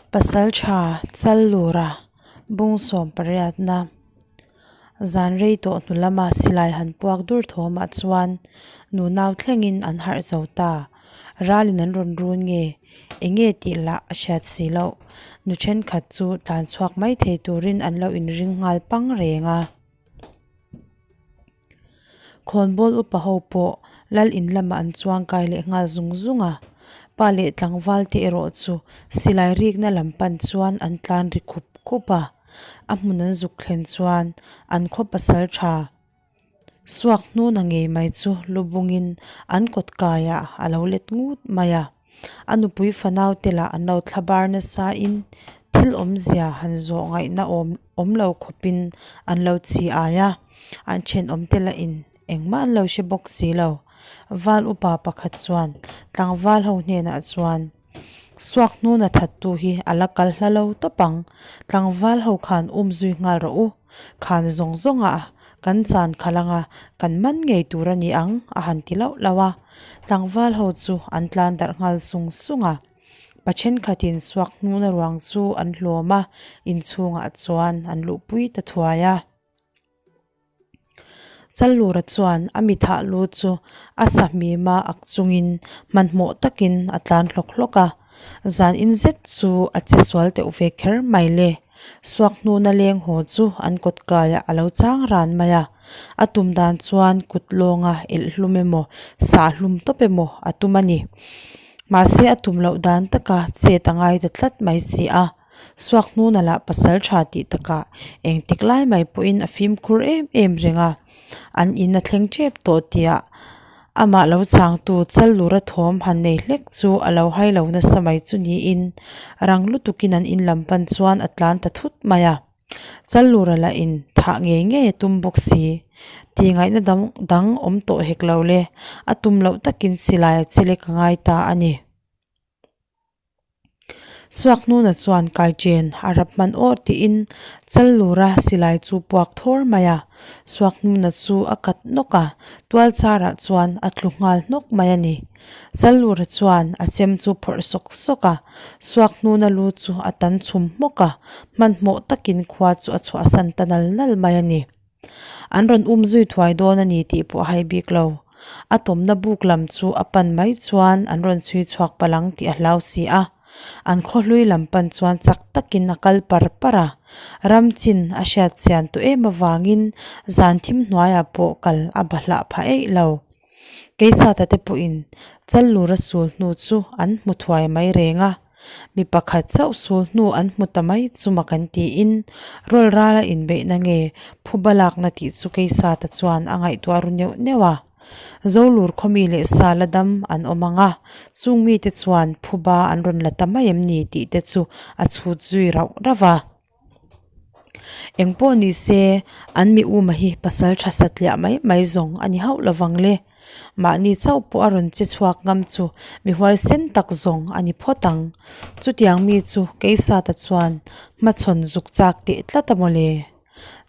Pasaltha Challura bung sawm pariatna zan rei tawh hnu lama silai han puak dur thawmah chuan nunau thlengin an harh zo ta. Ralin an rawn run nge eng nge tih lah a hriat si loh. Nu thenkhat chu tlan chhuak mai thei turin an lo inring nghal pang reng a. Khawnbawl upa ho pawh lal in lamah an chuang kai leh nghal zung zung a, pa leh tlangval te erawh chu silai rikna lam pan chuan an tlan ri khup khup a, a hmun an zuk thlen chuan an khaw pasal tha suak hnuna ngei mai chu lu bungin an kawt kaiah a lo let ngut mai a. A nupui fanau te lah an lo thla bar nasa in thil awmzia han zawh ngaihna awm awm lo khawpin an lo chi ai a, an thenawm te lah in engmah an lo hre bawk si lo. Val upa pakhat chuan tlangval ho hnenah chuan Suak hnuna thattu hi a la kal hla lo tawp ang, tlangval ho khan um zui nghal rawh u. Khan zawng zawngah kan chan khalh anga kan man ngei tur a ni ang a han ti lauh lauh a. Tlangval ho chu an tlan darh nghal sung sung a. Pa thenkhatin suak hnuna ruang chu an hlawm a, inchhungah chuan an luhpui ta thuai a. Challura chuan a mi thah lu chu a sahmima ak chungin hmanhmawh takin a tlan hlawk hlawk a, zan in zet chu a che sual deuh ve kher mai le. Suak hnuna leng haw chu an kawt kaiah a lo chang ran mai a, a tum dan chuan kut lawnga elh hlum emaw sah hlum tawp emaw a tum a ni. Mahse a tum loh dan taka chet a ngai ta tlat mai si a. Suak hnuna lah pasal tha tih takah engtik lai mai pawhin a fimkhur em em reng a, an in a thleng tep tawh tihah amah lo changtu Challura thawm han nei hlek chu a lo hai lo nasa mai chu niin rang lutukin an in lam pan chuan a tlan ta thut mai a, Challura lah in thah ngei ngei a tum bawk si. Tih ngaihna dang dang awm tawh hek lo le, a tum loh takin silai a che lek a ngai ta a ni. Suak hnuna chuan kaichen a rap hman awr tiin Challura silai chu puak thawr mai a, Suak hnuna chu a kat nawk a, tual charah chuan a tlu nghal hnawk mai a ni. Challura chuan a chem chu phawrh sawk sawk a, Suak hnuna lu chu a tan chhum hmawk a, hmanhmawh takin khua chu a chhuahsan ta nal nal mai a ni. An rawn um zui thuai dawn a ni tih pawh a hai bik lo. A tawmna buk lam chu a pan mai chuan an rawn chhui chhuak palh ang tih a hlau si a. An khawhlui lam pan chuan chak takin a kal par par a. Ram chin a hriat chian tawh em avangin zan thim hnuaiah pawh kal a bahlah phah eih lo. Keisata te pawhin Challura sul hnu chu an hmu thuai mai reng a, mi pakhat chauh sul hnu an hmu ta mai chu mak an tiin rawl rala inbeihna nge phuba lakna tih chu Keisata chuan a ngaihtuah ru neuh neuh a. Zolur khawmi leh sala dam an awm ang a, chung mite chuan phuba an rawn la ta mai em ni tih te chu a chhut zui rauh rauh a. Eng pawh ni se, an mi uma hi pasal tha satliah mai mai zawng a ni hauh lovang le. Mahni chauh pawh a rawn che chhuak ngam chu mi huaisen tak zawng a ni phawt ang. Chutiang mi chu Keisata chuan hmachhawn zuk chak teh tlat a mawle.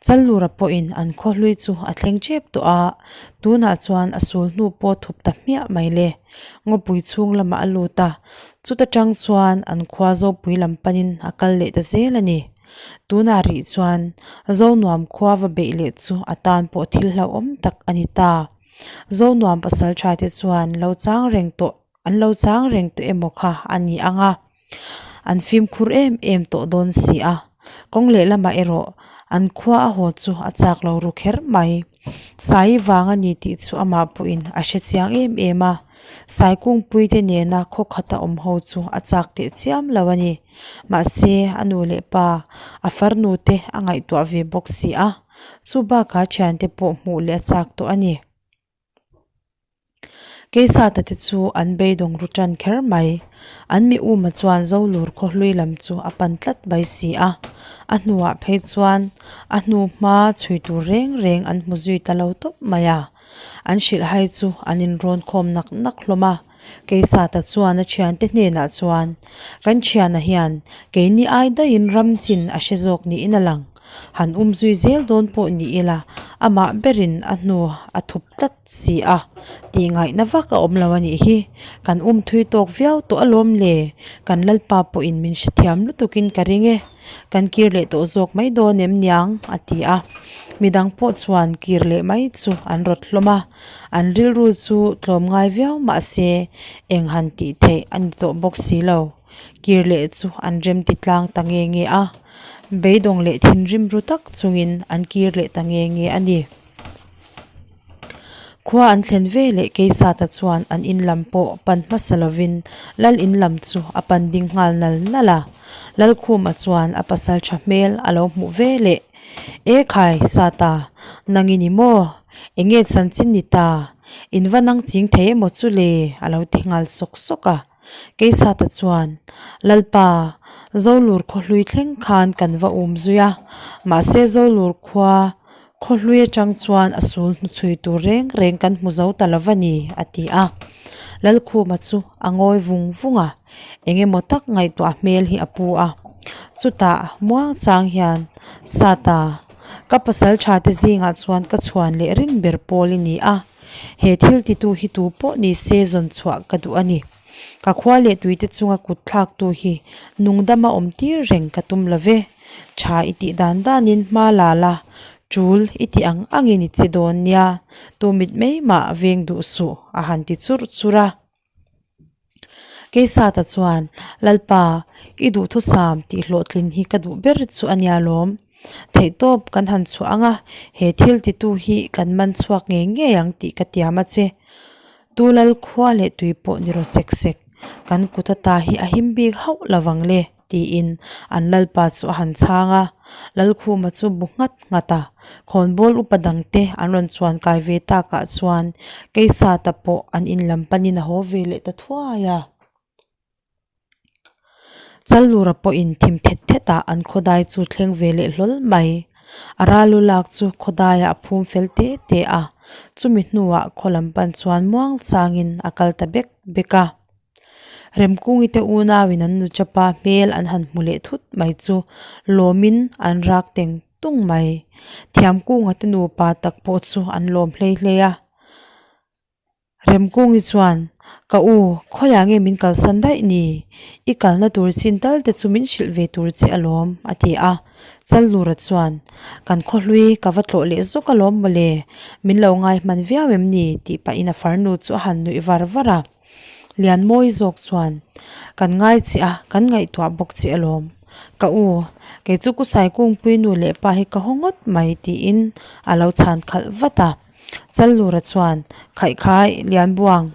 Challura pawhin an khawhlui chu a thleng tep tawh a, tunah chuan a sul hnu pawh thup ta hmiah mai le. Ngawpui chhung lamah a lut a, chuta tang chuan an khua Zopui lam panin a kal leh ta zel a ni. Tunah rih chuan Zonuam khua va beih leh chu a tan pawh thil hlauhawm tak a ni ta. Zonuam pasal tha te chuan lo chang reng tawh an lo chang reng tawh emaw kha a ni ang a. An fimkhur em em tawh dawn si a, kawng lehlamah erawh an khua a haw chu a chak lo ru kher mai. Sai vang a ni tih chu amah pawhin a hre chiang em em a, Sai kungpuite nena khaw khata awm ho chu a chak teh chiam lo a ni. Mahse, a nu leh pa, a farnu te a ngaihtuah ve bawk si a, chu bakah thiante pawh hmuh leh a chak tawh a ni. Keisata te chu an beidawng ru tan kher mai. An mi uma chuan Zolur khawhlui lam chu a pan tlat mai si a. A hnuah phei chuan a hnu hma chhui tur reng reng an hmu zui ta lo tawp mai a. An hrilhhai chu an inrawn khawm nak nak hlawm a. Keisata chuan a thiante hnenah chuan, Kan thiana hian keini ai daihin ram chin a hre zawk niin a lang. Han um zui zel dawn pawh ni ila, amah berin a hnu a thup tlat si a, tih ngaihna vak a awm lo a nih hi. Kan um thui tawk viau tawh alawm le, kan Lalpa pawhin min hrethiam lutukin ka ring e. Kan kir leh tawh zawk mai dawn em niang? a ti a. Midang pawh chuan kir leh mai chu an rawt hlawm a, an rilru chu tlawm ngai viau mah se eng han tih theih a ni tawh bawk si lo. Kir leh chu an rem ti tlang ta nge nge a, beidawng leh thinrim ru tak chungin an kir leh ta nge nge a ni. Khua an thlen ve leh Keisata chuan an in lam pawh pan hmasa lovin Lal in lam chu a pan ding nghal nal nal a. Lalkhuma chuan a pasal tha hmel a lo hmuh ve leh, E khai, Sata, nang i ni maw? Enge chanchin ni ta? In va nang ching thei emaw chu le? a lo ti nghal sawk sawk a. Keisata chuan, Lalpa, Zolur khawhlui thleng khan kan va um zui a, mahse Zolur khua Khawhlui atang chuan a sul hnuchhui tur reng reng kan hmu zo ta lo va ni, a ti a. Lalkhuma chu a ngawi vung vung a, eng emaw tak ngaihtuah hmel hi a pu a. Chutah muang chang hian, Sata, ka pasal tha te zingah chuan ka chhuan leh rin ber pawl i ni a, he thil titu hi tu pawh ni se zawn chhuah ka duh a ni. Ka khua leh tuite chunga kut thlaktu hi nungdama awm tir reng ka tum lo ve. Tha i tih dan danin hma la la, tul i tih ang angin i che dawn nia, tu mit mai mah veng duh suh, a han ti churh churh a. Keisata chuan, Lalpa, i duhthusam tih hlawhtlin hi ka duh ber chu a nia lawm. Theihtawp kan han chhuah ang a, he thil titu hi kan man chhuak ngei ngei ang tih ka tiam a che. Tu lal khua leh tui pawh ni rawh sek sek, kan kut ata hi a him bik hauh lo vang le, tiin an lalpa chu a han chhang a. Lalkhuma chu bu nghat nghat a, khawnbawl upa dangte an rawn chuan kai ve takah chuan Keisata pawh an in lam panin a haw ve leh ta thuai a. Challura pawhin thim thet thetah an khawdai chu thleng ve leh hlawl mai. A ralu lak chu khawdaiah a phum fel te te a, chumi hnuah khaw lam pan chuan muang changin a kal ta bek bek a. Remkungi te unauin an nuchapa hmel an han hmu leh thut mai chu lawmin an rak teng tung mai. Thiamkunga te nupa tak pawh chu an lawm hlei hlei a. Remkungi chuan, Ka u, khawiah nge min kalsan daih ni? I kalna tur chin tal te chu min hrilh ve tur che alawm, a ti a. Challura chuan, Kan khawhlui ka va tlawh leh zawk alawm mawle, min lo ngai hman viau em ni? tih pahin a farnu chu a han nuih var var a. Lianmawi zawk chuan, Kan ngai che a, kan ngaihtuah bawk che alawm. Ka u, kei chu Kusai Kungpui nu leh pa hi ka haw ngawt mai, tiin a lo chhan khalh vat a. Challura chuan, Khaihkhai, Lianbuang,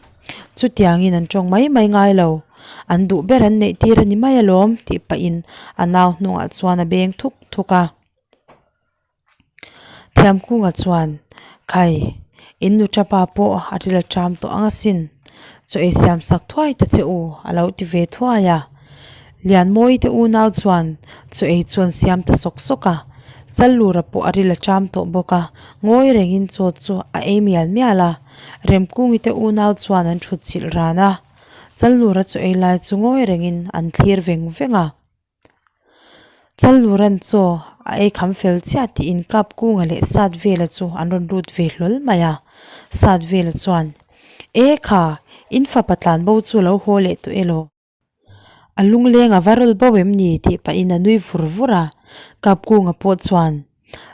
chutiangin an tawng mai mai ngai lo. An duh ber an neih tir a ni mai alawm, tih pahin a nau hnungah chuan a beng thuk thuk a. Thiamkunga chuan, Khai, in nu tapa pawh a ril a ṭam tawh ang asin. Chaw ei siam sak thuai ta che u, a lo ti ve thuai a. Lianmawii te unau chuan chaw ei chu an siam ta sawk sawk a, Challura pawh a ril a ṭam tawh bawk a, ngawi rengin chaw chu a ei mial mial a. Remkungi te unau chuan an ṭhut chilh ran a, Challura chaw ei lai chu ngawi rengin an thlir veng veng a. Challura'n chaw a ei kham fel chiah tiin Kapkunga leh Satvela chu an rawn lut ve hlawl mai a. Satvela chuan, E kha, in fapa tlanbo chu lo haw leh tawh elaw? A lungleng a va rawl bo em ni tih pahin a nui vur vur a. Kapkunga pawh chuan,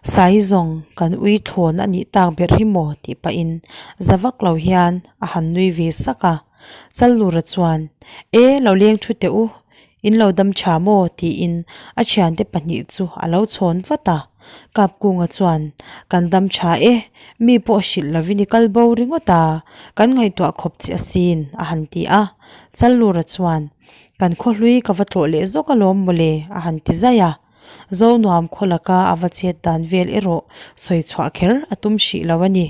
Sai zawng kan ui thlawn a nih tak ber hi maw tih pahin za vak lo hian a han nui ve sak a. Challura chuan, E, lo leng thu teh u, In lo dam tha maw? tiin a thiante pahnih chu a lo chhawn vat a. Kapkunga chuan, Kan dam tha e, mi pawh hrilh lovin i kal bo ringawt a, kan ngaihtuah khawp che asin, a han ti a. Challura chuan, Kan khawhlui ka va tlawh leh zawk alawm mawle, a han ti zaih a. Zonuam khaw laka a va chet dan vel erawh sawi chhuah kher a tum hrih lo a ni.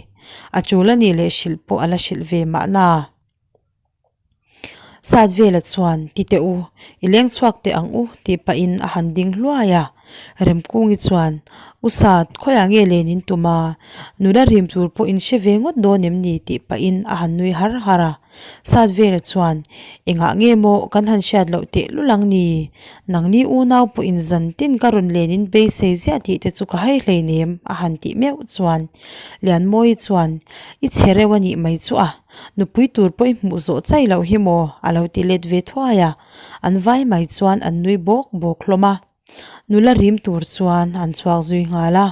A tul a nih leh hrilh pawh a la hrilh ve mahna. Sat vela chuan, Ti teh u, i leng chhuak teh ang u, tih pahin a han ding hluai a. Remkungi chuan, U Sat, khawiah nge len in tum a? Nula rim tur pawh in hre ve ngawt dawn em ni? tih pahin a han nui har har a. Satvela chuan, Engah nge maw kan han hriat loh teh lul ang ni? Nangni unau pawhin zan tin ka rawn len in beisei ziah tih te chu ka hai hleinem, a han tih meuh chuan. Lianmawii chuan, I chhe reuh a nih mai chu a, nupui tur pawh i hmuh zawh chai loh hi maw? a lo ti let ve thuai a. An vai mai chuan an nui bawk bawk hlawm a. Nula rim tur chuan an chhuak zui nghal a.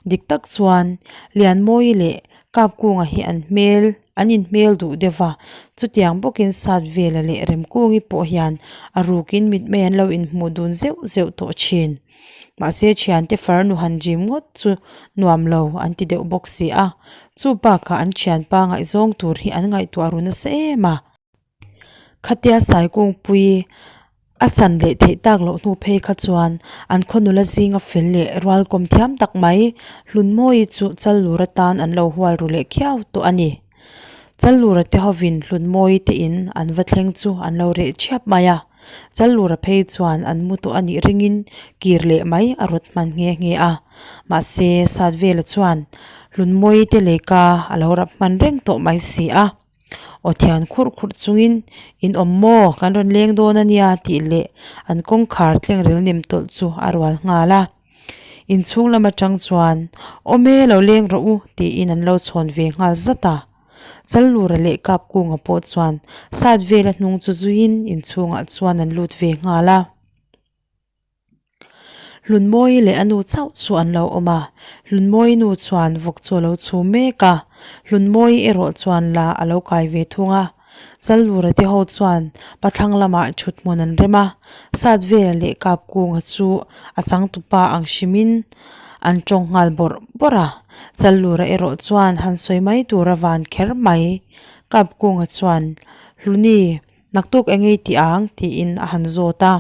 Dik tak chuan Lianmawii leh Kapkunga hi an hmel an inhmel duh deuh va, chutiang bawkin Satvela leh Remkungi pawh hian a rukin mitmei an lo inhmuh dun zeuh zeuh tawh thin. Mahse thiante farnu han rim ngawt chu nuam lo an ti deuh bawk si a, chu bakah an thianpa ngaihzawng tur hi an ngaihtuah ru nasa em a. Khatia Saikungpui a chan leh theih tak loh hnu phei kha chuan an khaw nula zinga fel leh rual kawm thiam tak mai Hlunmawii chu Challur atan an lo hual ru leh khiau tawh a ni. Challura te hovin Hlunmawii te in an va thleng chu an lo reh thiap mai a, Challura phei chuan an mu tawh a nih ringin kir leh mai a rawt hman nghe nghe a. Mahse Satvela chuan Hlunmawii te lehka a lo rap hman reng tawh mai si a. Aw thian khurh khurh chungin in awm maw kan rawn leng dawn a nia tih leh an kawngkhar thleng ril nem tawlh chu a rual nghal a. Inchhung lam atang chuan awm e lo leng rawh u tiin an lo chhawn ve nghal zat a. Challura leh Kapkunga pawh chuan sat vela hnung chu zuiin inchhungah chuan an lut ve nghal a. Hlunmawii leh a nu chauh chu an lo awm a, Hlunmawii nu chuan vawk chu a lo chhum mek a, Hlunmawii erawh chuan la a lo kai ve thung a. Challura te ho chuan pathlang lamah thut hmun an rem a, Satvela leh Kapkunga chu a changtupa ang hrimin an tawng nghal bawrh bawrh a, Challura erawh chuan han sawi mai tur a van kher mai. Kapkunga chuan, Hluni, Naktuk eng ei tih ang? tiin a han zawt a.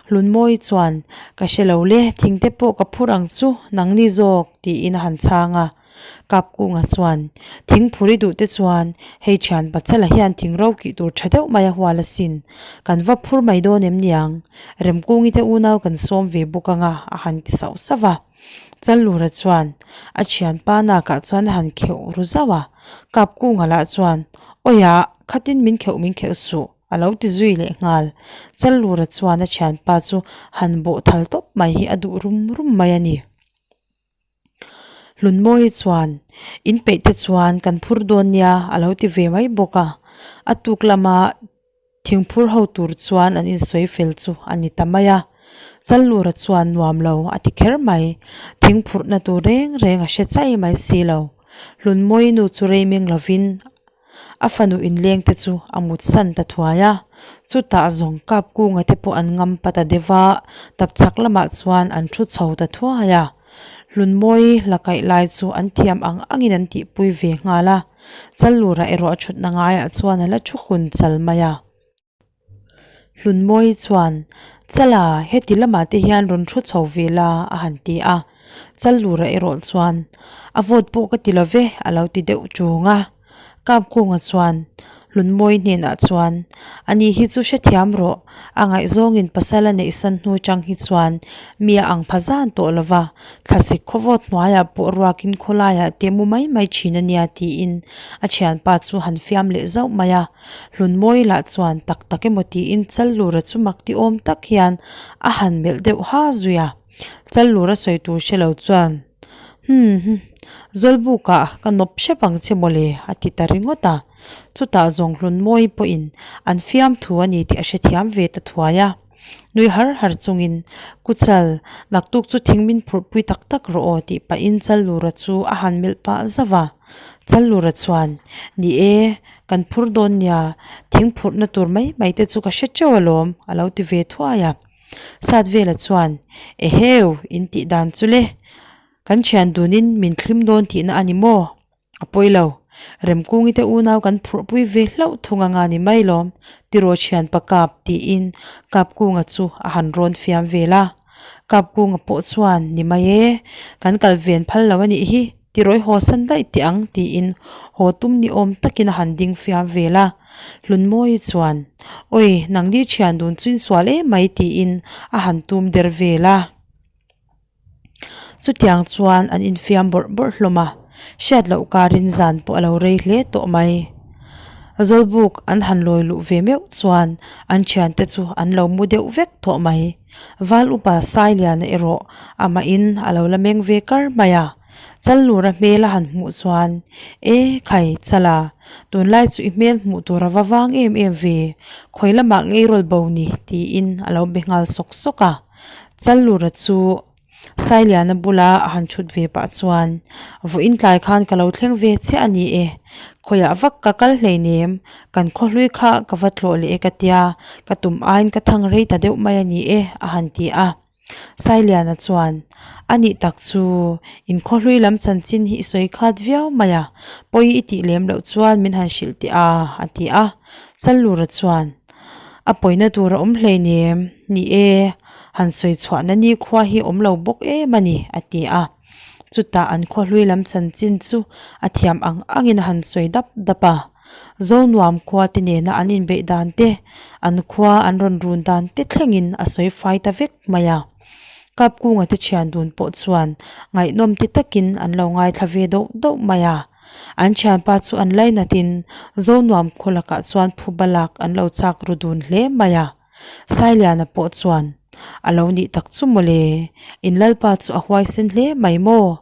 Hlunmawi chuan, Ka hre lo le, thingte pawh ka phur ang chu, nangni zawk, tiin a han chhang a. Kapkunga chuan, Thing phur i duh te chuan, hei thian Pachala hian thing ro kih tur tha deuh mai a hual asin. Kan va phur mai dawn em niang? Remkungi te unau kan sawm ve bawk ang a, a han ti sauh sauh a. Challura chuan a thianpa nakah chuan a han kheuh ru zauh a, Kapkunga lah chuan, Awiah, khatin min kheuh min kheuh suh, a lo ti zui leh nghal. Challura chuan a thianpa chu han bawh thal tawp mai hi a duh rum rum mai a ni. Hlunmawii chuan, In peih te chuan kan phur dawn nia, a lo ti ve mai bawk a. A tuk lama Thingphur ho tur chuan an insawi fel chu a ni ta mai a, Challura chuan nuam lo a ti kher mai. Thingphurhna tur reng reng a hre chai mai si lo. Hlunmawii nu chu rei meng lovin a fanu inleng te chu a mutsan ta thuai a. Chutah zawng Kapkunga te pawh an ngam pa ta deuh a, tapchhak lamah chuan an thu chho ta thuai a. Hlunmawii la kaih lai chu an thiam ang angin an tihpui ve nghal a. Challura erawh a thutna ngaiah chuan a la thu kun chal mai a. Hlunmawii chuan, Chala, heti lamah te hian rawn thu chho ve la, a han ti a. Challura erawh chuan, A vawt pawh ka ti lo ve, a lo ti deuh ṭung a. Kapkunga chuan Hlunmawii hnenah chuan, Ani hi chu hrethiam rawh, a ngaihzawngin pasal a neihsan hnu chang hi chuan mi a ang pha zan tawh lo va, thlasik khawvawt hnuaiah pawh ruakin khawlaiah te mu mai mai thin a nia tiin a thianpa chu han fiam leh zauh mai a. Hlunmawii lah chuan tak tak emaw tiin Challura chu mak ti awm tak hian a han melh deuh ha zui a. Challura sawi tur hre lo chuan. Humm hm, Zawlbukah ka nawp hrep ang che mawle a ti ta ringawt a. Chutah zawng Hlunmawii pawhin an fiamthu a ni tih a hrethiam ve ta thuai a. Nui har har chungin, Kuchal, naktuk chu thing min phurhpui tak tak rawh aw tih pahin Challura chu a han melh pah zauh a. Challura chuan, Ni e, kan phur dawn nia, thing phurhna tur mai mai te chu ka hre teuh alawm a lo ti ve thuai a. Satvela chuan, Eheu, in tih dan chu le. Kan thian dunin min thlim dawn tihna a ni maw? A pawi lo. Remkungi te unau kan phurhpui ve hlauh thung anga ni mai lawm, tiraw thianpa Kap, tiin Kapkunga chu a han rawn fiam vel a. Kapkunga pawh chuan, Ni mai e, kan kal ven phal lo a nih hi. Tirawi haw san daih teh ang tiin haw tum ni awm takin a han ding fiam vel a. Hlunmawii chuan, Awi, nangni thian dun chu insual em mai tiin a han tum der vel a. Chutiang chuan an infiam bawrh bawrh hlawm a, hriat loh karin zan pawh a lo rei hle tawh mai. Zawlbuk an han lawi luh ve meuh chuan an thiante chu an lo mu deuh vek tawh mai. Val upa Sailiana erawh amahin a lo la meng ve kar mai a. Challura hmel a han hmuh chuan, E khai, Chala, tunlai chu i hmel hmuh tur a va vang em em ve, khawi lamah ngei rawl bo ni, tiin a lo be nghal sawk sawk a. Challura chu Sailiana bula a han thut ve pah chuan, Vawiin tlai khan ka lo thleng ve chiah a ni e, khawiah vak ka kal hleinem, kan khawhlui kha ka va tlawh leh e ka tia, ka tum aiin ka thang rei ta deuh mai a ni e, a han ti a. Sailiana chuan, A nih tak chu, in khawhlui lam chanchin hi i sawi khat viau mai a, pawi i tih lem loh chuan min han hrilh teh a, a ti a. Challura chuan, A pawina tur a awm hleinem, ni e, han sawi chhuahna nikhua hi awm lo bawk em a ni, a ti a. Chutah an khawhlui lam chanchin chu a thiam ang angin a han sawi dap dap a. Zonuam khua te nena an inbeih dan te, an khua an rawn run dan te thlengin a sawi fai ta vek mai a. Kapkunga te thian dun pawh chuan ngaihnawm ti takin an lo ngaithla ve doh doh mai a. An thianpa chu an lainatin Zonuam khaw lakah chuan phuba lak an lo chak ru dun hle mai a. Sailiana pawh chuan, A lo nih tak chu mawle, in lalpa chu a huaisen hle mai maw?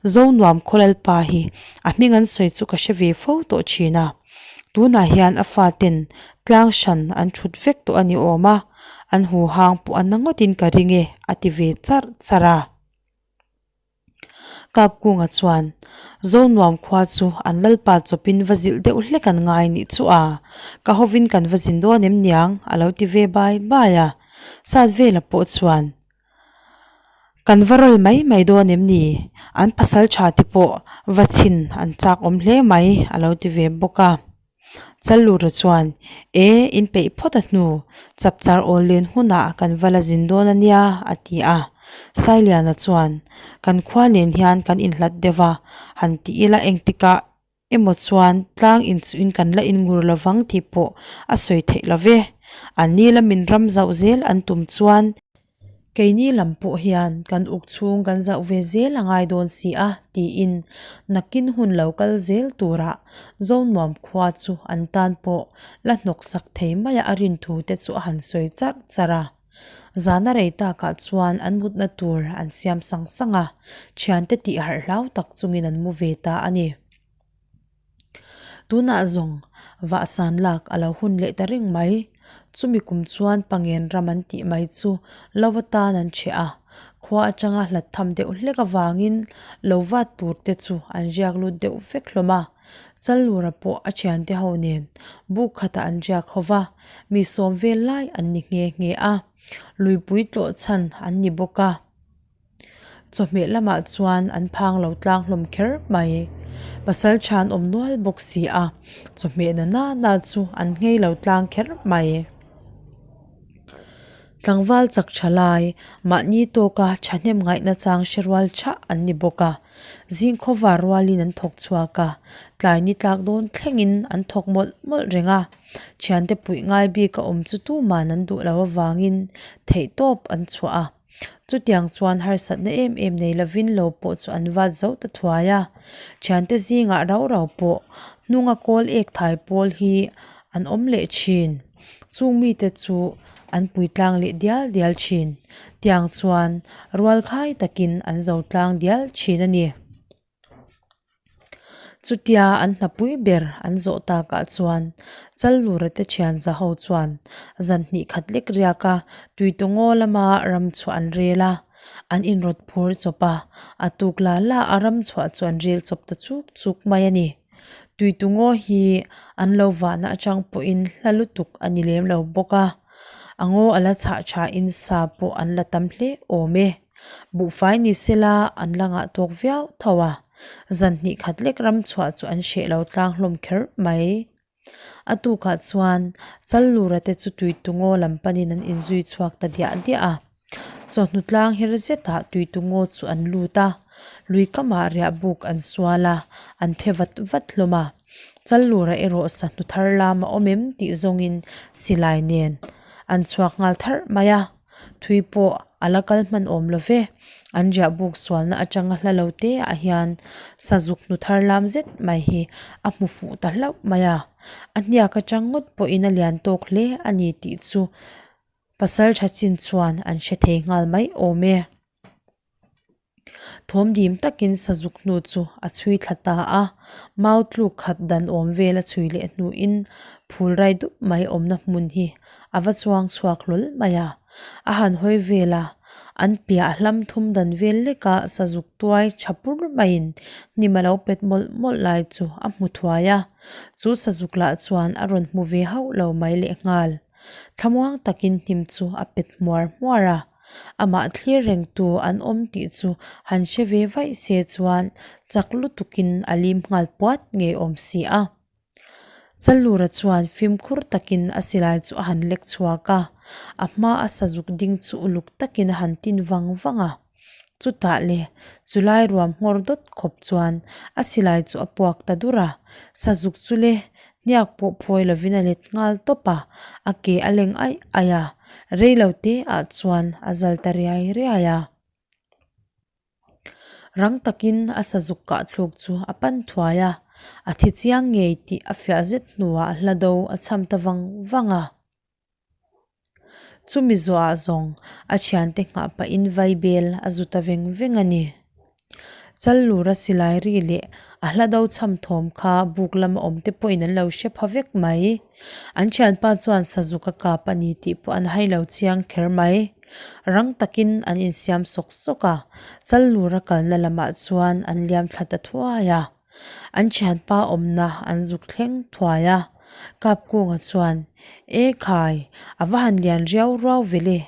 Zonuam khaw lalpa hi a hming an sawi chu ka hre ve fo tawh thin a. Tunah hian a faten tlang hran an thut vek tawh a ni awm a, an huhang pawh a na ngawtin ka ring e, a ti ve charh charh a. Kapkunga chuan, Zonuam khua chu an lalpa chawpin va zilh deuh hlek an ngai nih chu a, ka hovin kan va zin dawn em niang, a lo ti ve bai bai a. Satvela pawh chuan, Kan va rawl mai mai dawn em ni? An pasal tha te pawh va chhin an chak awm hle mai, a lo ti ve bawk a. Challura chuan, E, in peih phawt a hnu, chapchar awl len hunah kan va la zin dawn a nia, a ti a. Sailiana chuan, Kan khua nen hian kan inhlat deuh a, han ti ila engtikah emaw chuan tlang inchuhin kan la inngur lovang tih pawh a sawi theih lo ve. Anni lamin ram zauh zel an tum chuan, Keini lam pawh hian kan uk chhung kan zauh ve zel a ngai dawn si a, tiin nakin hun lo kal zel turah Zonuam khua chu an tan pawh la hnawk sak thei maia a rin thu te chu a han sawi charh charh a. Zana rei takah chuan an mutna tur an siam sang sang a, thiante tih harh hlau tak chungin an mu ve ta a ni. Tunah zawng vahsan lak a lo hun leh ta reng mai. Chumi kum chuan Pangen ram an tih mai chu lo atan an chheh a, khua atanga hlat tham deuh hlek avangin lo vat tur te chu an riak lut deuh vek hlawm a. Challura pawh a thiante ho nen buk khatah an riak ho va, mi sawm vel lai an ni nghe nghe a, luipui tlawh chhan an ni bawk a. Chawhmeh lamah chuan an phang lo tlang hlawm kher mai. Pasal tha an awm nual bawk si a, chawhmeh na na na chu an nghei lo tlang kher mai. Tlangval chak tha lai, mahni tawka thahnem ngaihna chang hre rual thah an ni bawk a. Zing khawvar rualin an thawk chhuak a, tlai ni tlak dawn thlengin an thawk mawlh mawlh reng a. Thiante puih ngai bik a awm chu tuman an duh loh avangin theihtawp an chhuah a. Chutiang chuan harsatna em em nei lovin lo pawh chu an vat zo ta thuai a. Thiante zingah rau rau pawh hnunga kawl ek thai pawl hi an awm leh thin. Chung mite chu an pui tlang leh dial dial thin. Tiang chuan rual khai takin an zo tlang dial thin a ni. Chutia an hnapui ber an zawh takah chuan Challura te thian za ho chuan zan hnih khat lek riak a Tuitungaw lama ram chhuah an rel a, an inrawt phur chawp a, a tuk la la a ram chhuah chu an rel chawp ta chuk chuk mai a ni. Tuitungaw hi an lo vahna atang pawhin hla lutuk a ni lem lo bawk a, a ngaw a la chhah thain sa pawh an la tam hle awm e. Buhfai ni sela an la ngah tawk viau tho a, zan hnih khat lek ram chhuah chu an hreh lo tlang hlawm kher mai. A tukah chuan Challura te chu Tuitungaw lam panin an inzui chhuak ta diah diah a. Chawhnu tlang her zetah Tuitungaw chu an lut a, lui kamah riah buk an sual a, an phe vat vat hlawm a. Challura erawh sahnu thar lam a awm em tih zawngin silai nen an chhuak nghal tharh mai a. Thui pawh a la kal hman awm lo ve. An riah buk sualna atanga hla lo te ah hian sazuk hnu thar lam zet mai hi a hmu fuh ta hlauh mai a. A hniak atang ngawt pawhin a lian tawk hle a ni tih chu pasaltha chin chuan an hre thei nghal mai awm e. Thawm dim takin sazuk hnu chu a chhui thla ta a, mau tluk khat dan awm vel a chhui leh hnuin phul rai dup mai awmna hmun hi a va chuang chhuak hlawl mai a. A han hawi vel a, an piah hlam thum dan vel leka sazuk tuai tha pur maiin hnim a lo pet mawlh mawlh lai chu a hmu thuai a, chu sazuk lah chuan a rawn hmu ve hauh lo mai lehnghal. Thlamuang takin hnim chu a pet hmuar hmuar a, amah thlir rengtu an awm tih chu han hre ve vaih se chuan chak lutukin a lim nghal puat ngei awm si a. Challura chuan fimkhur takin a silai chu a han lek chhuak a, a hma a sazuk ding chu uluk takin a han tin vang vang a. Chutah le, chulai ruam nghawr dawt khawp chuan a silai chu a puak ta dur a, sazuk chu le hniak pawh phawi lovin a let nghal tawp a, a ke a leng aih aih a, reilo te ah chuan a zal ta riai riai a. Rang takin a sazuk kah thluk chu a pan thuai a, a thi chiang ngei tih a fiah zet hnuah hla do a cham ta vang vang a. Chumi zawhah zawng a thiante nghah pahin vaibel a zu ta veng veng a ni. Challura silai ri leh a hla do cham thawm kha buk lama awm te pawhin an lo hre pha vek mai. An thianpa chuan sazuk a kap a ni tih pawh an hai lo chiang kher mai. Rang takin an insiam sawk sawk a, Challura kalna lamah chuan an liam thla ta thuai a. An thianpa awmna an zuk thleng thuai a, Kapkunga chuan, E khai, a va han lian riau ruau ve le,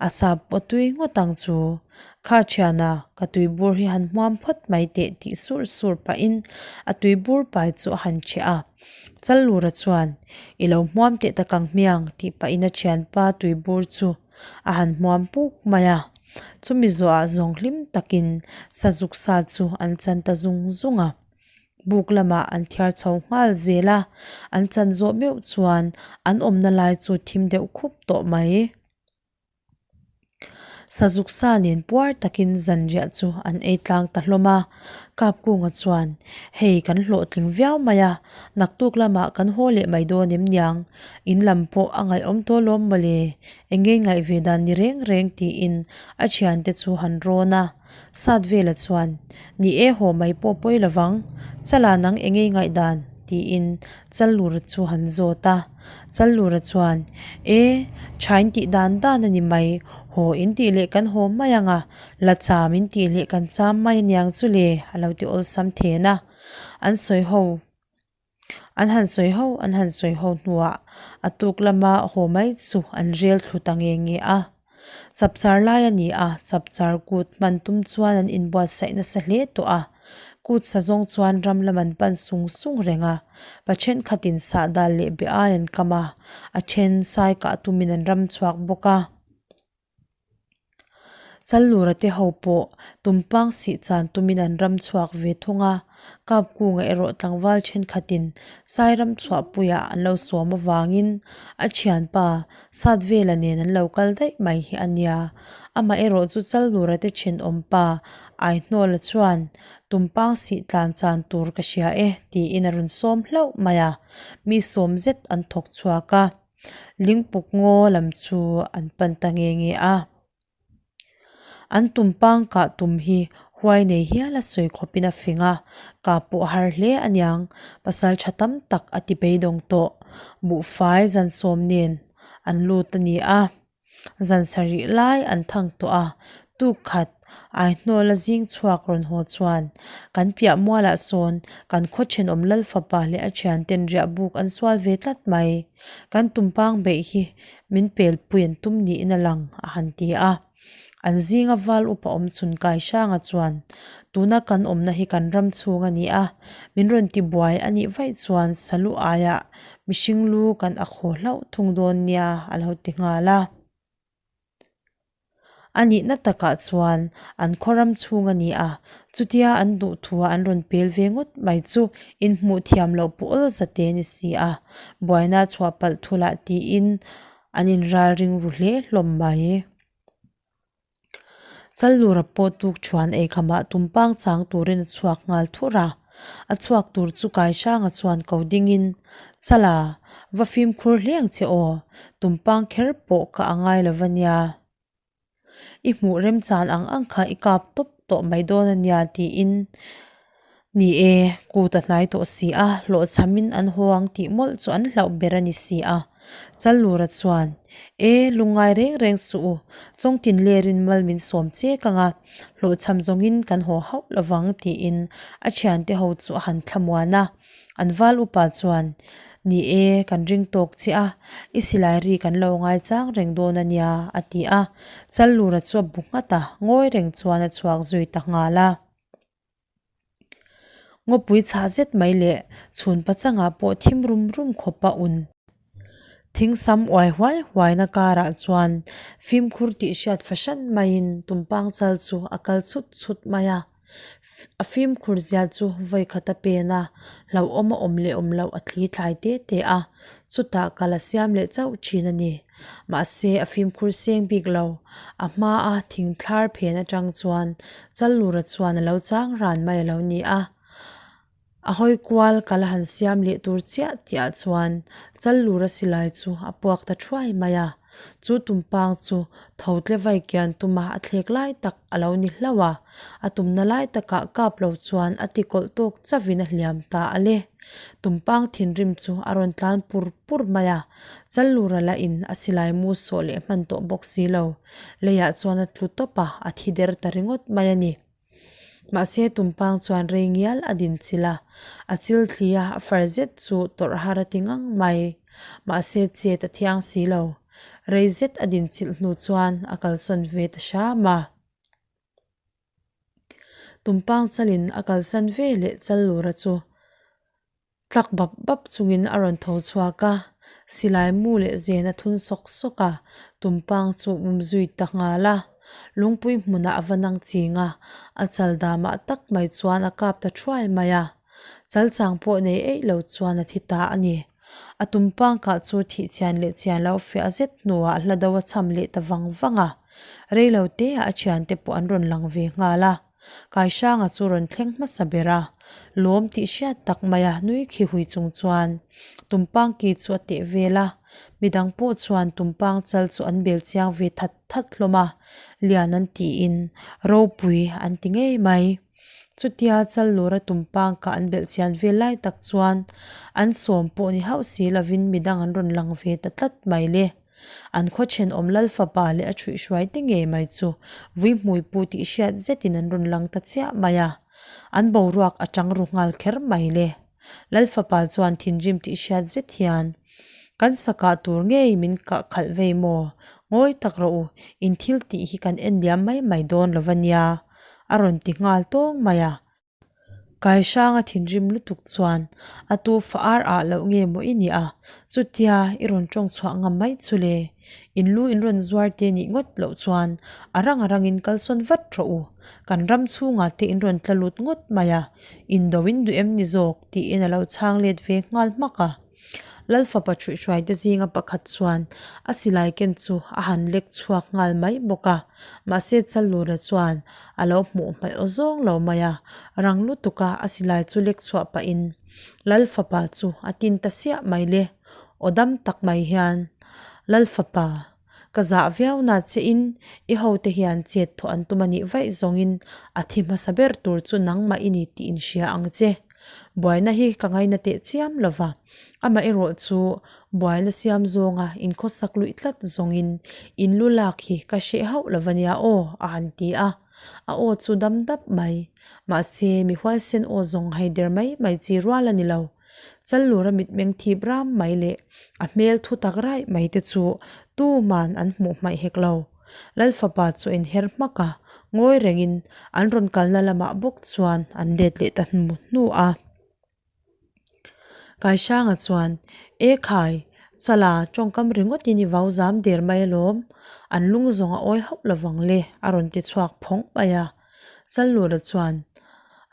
a sap pawh tui ngawt ang chu. Kha thiana, ka tuibur hi han hmuam phawt mai teh tih sur sur pahin a tuibur pai chu a han cheh a. Challura chuan, I lo hmuam teh tak ang hmiang tih pahin a thianpa tuibur chu a han hmuam puk mai a. Chumi zawhah zawng hlim takin sazuk sa chu an chan ta zung zung a. Buk lamah an thiar chho nghal zel a, an chan zawh meuh chuan an awmna lai chu thim deuh khup tawh mai. Sazuk sa nen puar takin zanriah chu an ei tlang ta hlawm a. Kapkunga chuan, Hei kan hlawhtling viau mai a, naktuk lamah kan haw leh mai dawn em niang? In lam pawh a ngaihawm tawh lawm mawle, eng nge ngaih ve dan ni reng reng tiin a thiante chu han rawn a. Sat vela chuan, Ni e haw mai pawh pawi lovang, Chala nang eng nge ngaih dan? tiin Challura chu han zawt a. Challura chuan, E, thain tih dan dan a ni mai, haw in tih leh kan haw mai ang a, la cham in tih leh kan cham mai aniang chu le, a lo ti awlsam then a. An sawi ho, an han sawi ho, an han sawi ho hnuah a tuk lama haw mai chu an rel thlu ta nge nge a. Chapchar lai a ni a, chapchar kut hman tum chuan an inbuatsaih nasa hle tawh a. Kut sa zawng chuan ram lam an pan sung sung reng a, pa thenkhatin sahdal leh be ai an kam a, a then sai kah tumin an ram chhuak bawk a. Challura te ho pawh tumpang sih chan tumin an ram chhuak ve thung a, Kapkunga erawh tlangval thenkhatin Sairam chhuahpuiah an lo sawm avangin a thianpa Satvela nen an lo kal daih mai hi a nia. Amaherawh chu Challura te thenawmpa Aihnawla chuan tumpang sih tlan chan tur ka hria e tiin a rawn sawm hlauh mai a, mi sawm zet an thawk chhuak a. Lingpuk ngaw lam chu an pan ta nge nge a. An tumpang kah tum hi huai nei hial a sawi khawpin a fing a, kah pawh a har hle aniang, pasal tha tam tak a ti beidawng tawh. Buhfai zan sawm nen an lut a ni a. Zan sarih lai an thang tawh a, tuk khat Aihnawla zing chhuak rawn haw chuan kan piah mualah sawn kan khaw thenawm lal fapa leh a thianten riah buk an sual ve tlat mai. Kan tumpang beih hi min pelpui an tum niin a lang a han ti a. An zinga val upa awm chhun kai hranga chuan tuna kan awmna hi kan ram chhung a ni a, min rawn ti buai a nih vaih chuan salu aiah mihring lu kan a khaw hlauh thung dawn nia a lo ti nghal a. A nihna takah chuan an khaw ram chhung a ni a, chutia an duh thua an rawn pel ve ngawt mai chu inhmuh thiam loh pawh awl zate a ni si a, buaina chhuah palh thulah tiin an inralring ru hle hlawm mai. Challura pawh tuk thuan eikhamah tumpang chang turin a chhuak nghal thur a. A chhuak tur chu Kaihranga chuan ko dingin, Chala, va fimkhur hle ang che aw, tumpang kher pawh ka a ngai lo va nia. I hmuh remchan ang ang kha i kap tawp tawh mai dawn a nia tiin, Ni e, kut a hnai tawh si a, hlawhchhamin an haw ang tih mawlh chu an hlauh ber a ni si a. Challura chuan, E, lungngai reng reng suh u, Chawngtin lerin mal min sawm chek ang a, hlawhchham zawngin kan haw hauh lovang tiin a thiante ho chu a han thlamuan a. An val upa chuan, Ni e, kan ring tawk che a, i silai ri kan lo ngaichang reng dawn a nia, a ti a. Challura chu a bu nghat a, ngawi reng chuan a chhuak zui ta nghal a. Ngawpui chhah zet mai leh chhun pachangah pawh thim rum rum khawp a un. Thingsam uai huai huaina karah chuan fimkhur tih hriat fahran maiin tumpang chal chu a kal chhut chhut mai a. A fimkhur zia chu vawi khat a pen a, hlauhawm a awm leh awm loh a thli thlai te te a, chutah kal a siam leh chauh thin a ni. Mahse a fimkhur seng bik lo, a hmaa thing thlar phen atang chuan Challura chuan a lo chang ran mai a lo ni a. A hawi kual kal a han siam leh tur chiah tihah chuan Challura silai chu a puak ta thuai mai a. Chu tumpang chu tho tle vai kian tuma a thlek lai tak a lo ni hlauh a, a tumna lai takah kap lo chuan a ti kawlh tawk chauhin a hliam ta a le. Tumpang thinrim chu a rawn tlan pur pur mai a, Challura lah in a silai mu sawh leh hman tawh bawk si lo. Leiah chuan a tlu tawp a, a thi der ta ringawt mai a ni. Mahse tumpang chuan rei ngial a din chilh a, a chil thli a, a far zet chu tawrh har a ti ngang mai. Mahse chet a thiang si lo. Rei zet a din chilh hnu chuan a kalsawn ve ta hram a. Tumpang chalin a kalsan ve leh Challura chu Tlak bap bap chungin a rawn tho chhuak a, silai mu leh zen a thun sawk sawk a, tumpang chu um zui ta nghal a. Lungpui hmunah a va nang ching a, a chal damah tak mai chuan a kap ta thuai mai a. Chal chang pawh nei eih lo chuan a thi ta a ni. A tumpang kah chu thih chian leh chian lo fiah zet hnuah hla do a cham leh ta vang vang a. Reilo teah a thiante pawh an rawn lang ve nghal a. Kaihranga chu rawn thleng hmasa ber a, lawm tih hriat tak maia nui khi hui chung chuan tumpang ki chu a teh vel a, midang pawh chuan tumpang chal chu an bel chiang ve that that hlawm a, lian an tiin ropui an ti ngei mai. Chutia chal lura tumpang kah an belh chian vel lai tak chuan an sawm pawh ni hauh si lovin midang an rawn lang ve ta tlat mai le. An khaw thenawm lal fapa leh a thuihhruai te ngei mai chu vuihmui pu tih hriat zetin an rawn lang ta chiah mai a. An boruak a tang ru nghal kher mai le. Lal fapa chuan thinrim tih hriat zet hian, Kan sakah tur ngei min kah khalh vei maw? Ngawi tak rawh u, in thil tih hi kan en liam mai mai dawn lo va nia, a rawn ti nghal tawng mai a. Kaihranga thinrim lutuk chuan a tu fa ar ah loh nge maw i nih a, chutia i rawn tawng chhuah ngam mai chu le. In lu in rawn zuar te nih ngawt loh chuan a rang a rangin kalsawn vat rawh u, kan ram chhungah te in rawn tla lut ngawt mai a, indo in duh em ni zawk tiin a lo chhang let ve nghal hmak a. Lal fapa ṭhuihhruaite zinga pakhat chuan a silai ken chu a han lek chhuak nghal mai bawk a, mahse Challura chuan a lo hmuh hmaih aw zawng lo mai a, rang lutuka a silai chu lek chhuah pahin Lal fapa chu a tin ta siah mai le, aw dam tak mai hian Lal fapa ka zah viau na che in i hote hian chet thawh an tum a nih vaih zawngin a thi hmasa ber tur chu nangmah i ni tih in hria ang che. Buaina hi ka ngaina teh chiam lo va, amaherawh chu buaina siam zawnga inkhawsak luih tlat zawngin in lu lak hi ka hreh hauh lo va nia aw a han ti a, a aw chu dam dap mai. Mahse mi huaisen aw zawng hai der mai mai chi rual a ni lo. Challura mitmeng thip ram mai leh a hmel thu tak raih mai te chu tuman an hmuh hmaih hek lo. Lal fapa chu a inher hmak a, ngawi rengin an rawn kalna lamah bawk chuan an let leh ta hnu hnu a. Kaihranga chuan, E khai, Chala, tawngkam ringawtin i vau zam der mai alawm, an lung zawng a awi hauh lovang le, a rawn ti chhuak phawng mai a. Challura chuan,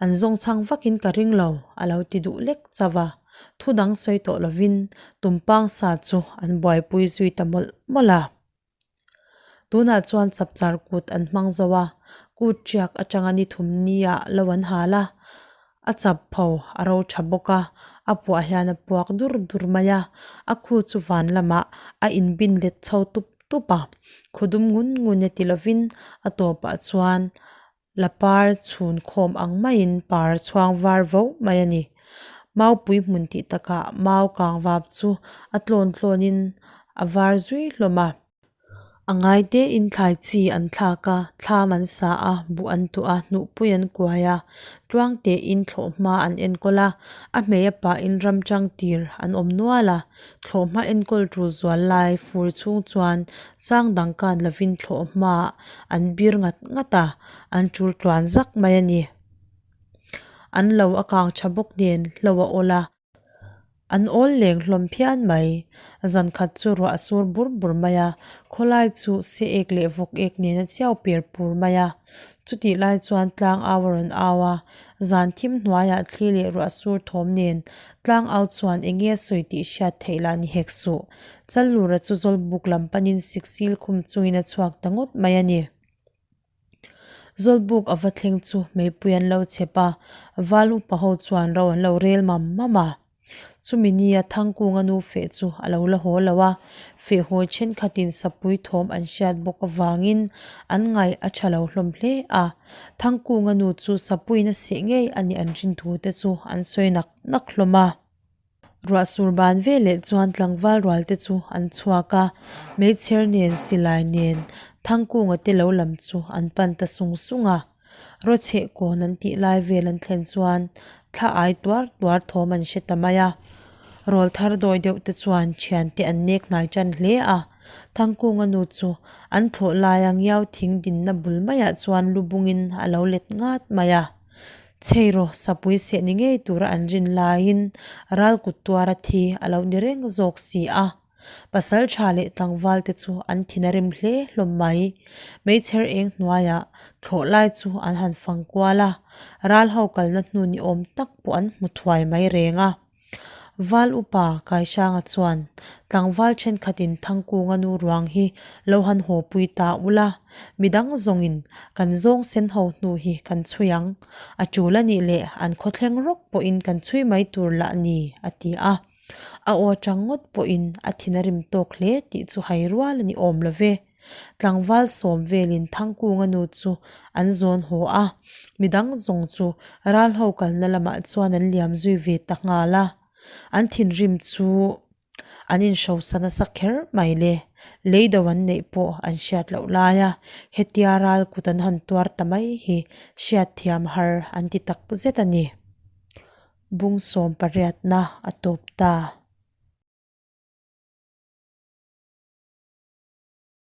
An zawng chhang vakin ka ring lo, a lo ti duh lek chauh a. Thu dang sawi tawh lovin tumpang sa chu an buaipui zui ta mawlh mawlh a. Tunah chuan chapchar kut an hmang zo a, kut tiak atanga ni thum nia lo an hal a. A chap pho a ro tha bawk a, a puah hian a puak dur dur mai a, a khu chu van lamah a inbin let chho tup tup a, khaw dum ngun ngun e ti lovin a tawpah chuan la par chhun khawm ang maiin par chhuang var vo mai a ni. Maupui hmun tih takah mau kang vap chu a tlawn tlawnin a var zui hlawm a. A ngai tein thlai chi an thlak a, thlam an sa a, buh an tuah a, hnuhpui an kuai a, tluang tein thlawhhma an enkawl a, a hmei a pahin ram chang tir an awm nual a, thlawhhma enkawl tul zual lai fur chhung chuan chang dang kan lovin thlawhhma an bir ngat ngat a, an tul tluan zak mai a ni. An lo a kang tha bawk nen hlo a awl a. An awl leng hlawm phian mai. Zan khat chu ruah a sur bur bur mai a, khawlai chu se ek leh vawk ek nen a chiau per pur mai a. Chutih lai chuan tlang au a rawn au a, zan thim hnuaiah thli leh ruah sur thawm nen tlang au chuan eng nge a sawi tih hriat theih lah ni hek suh. Challura chu Zawlbuk lam panin siksil khum chungin a chhuak ta ngawt mai a ni. Zawlbuk a va thleng chu meipui an lo chep a, val upa ho chuan ro an lo rel mam mam a. Chumi nia Thangkunga nu feh chu a lo la haw lo a, fehhawi thenkhatin sapui thawm an hriat bawk avangin an ngaih a tha lo hlawm hle a. Thangkunga nu chu sapuiin a seh ngei a nih an rin thu te chu an sawi nak nak hlawm a. Ruah sur ban veleh chuan tlangval rual te chu an chhuak a, meichher nen silai nen Thangkunga te lo lam chu an pan ta sung sung a. Rawchheh kawn an tih lai vel an thlen chuan thla ai tuar tuar thawm an hre ta mai a. Rawl thar dawi deuh te chuan thiante an nek hnai tan hle a. Thangkunga nu chu an thlawh laia ngiau thing dinna bul maiah chuan lu bungin a lo let ngat mai a. Chheiraw sapui seh ni ngei tura an rin laiin ral kut tuara thi a lo ni reng zawk si a. Pasal tha leh tlangval te chu an thin a rim hle hlawm mai. Meichher eng hnuaiah thlawh lai chu an han fang kual a, ral ho kalna hnu ni awm tak pawh an hmu thuai mai reng a. Val upa Kaihranga chuan, Tlangval thenkhatin Thangkunga nu ruang hi lo han haw pui ta ula, midang zawngin kan zawng sen ho hnu hi kan chhui ang. A tul a nih leh an khawthleng rawk pawhin kan chhui mai tur lah ni, a ti a. A aw atang ngawt pawhin a thin a rim tawk hle tih chu hai rual a ni awm lo ve. Tlangval sawm velin Thangkunga nu chu an zawn haw a, midang zawng chu ral ho kalna lamah chuan an liam zui ve ta nghal a. An thinrim chu an inhrosa nasa kher mai le, leido an neih pawh an hriat loh laia hetia ral kut an han tuar ta mai hi hriatthiam har an ti tak zet a ni. Bung sawm pariatna a tawp ta.